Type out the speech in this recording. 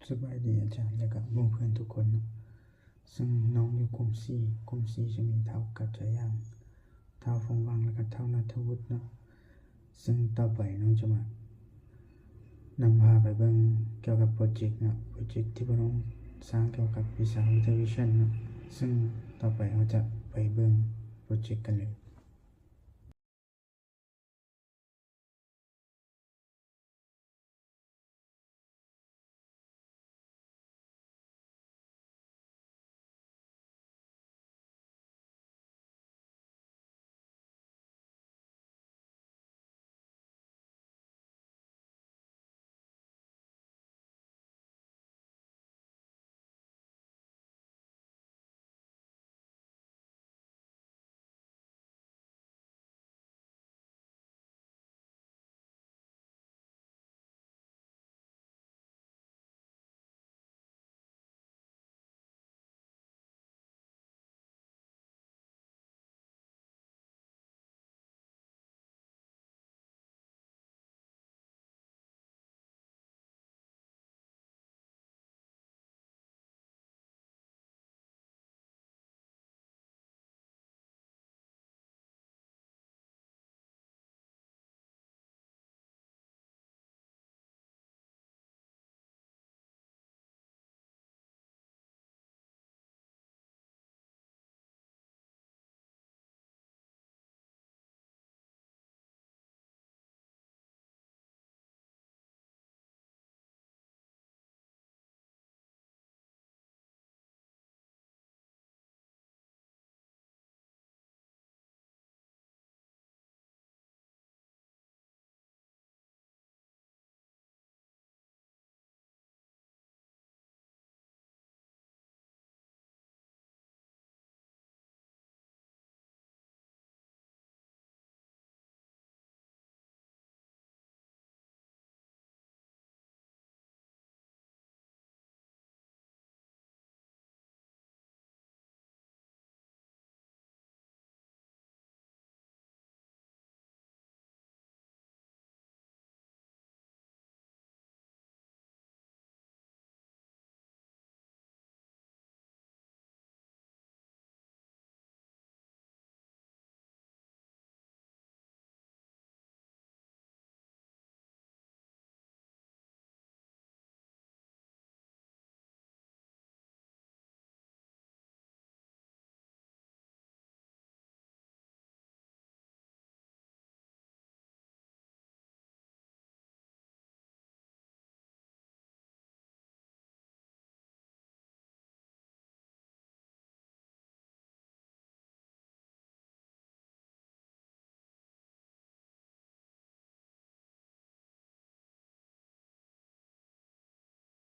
ສະບາຍດີອາຈານ ແລະກະໝູ່ເພື່ອນທຸກຄົນເນາະ. ເຊິ່ງນ້ອງຢູ່ກຸ່ມສີ່ ກຸ່ມສີ່ຈະມີທ້າວກັດຈະຢ່າງ, ທ້າວພົງວັງ ແລະກະທ້າວນັດທະວຸດເນາະ. ເຊິ່ງຕໍ່ໄປນ້ອງຈະມານຳພາໄປເບິ່ງກ່ຽວກັບໂປຣເຈັກເນາະ, ໂປຣເຈັກທີ່ພວກນ້ອງສ້າງກ່ຽວກັບວິຊາວິທະຍາວິຊັນເນາະ. ເຊິ່ງຕໍ່ໄປເຮົາຈະໄປເບິ່ງໂປຣເຈັກກັນເລີຍ.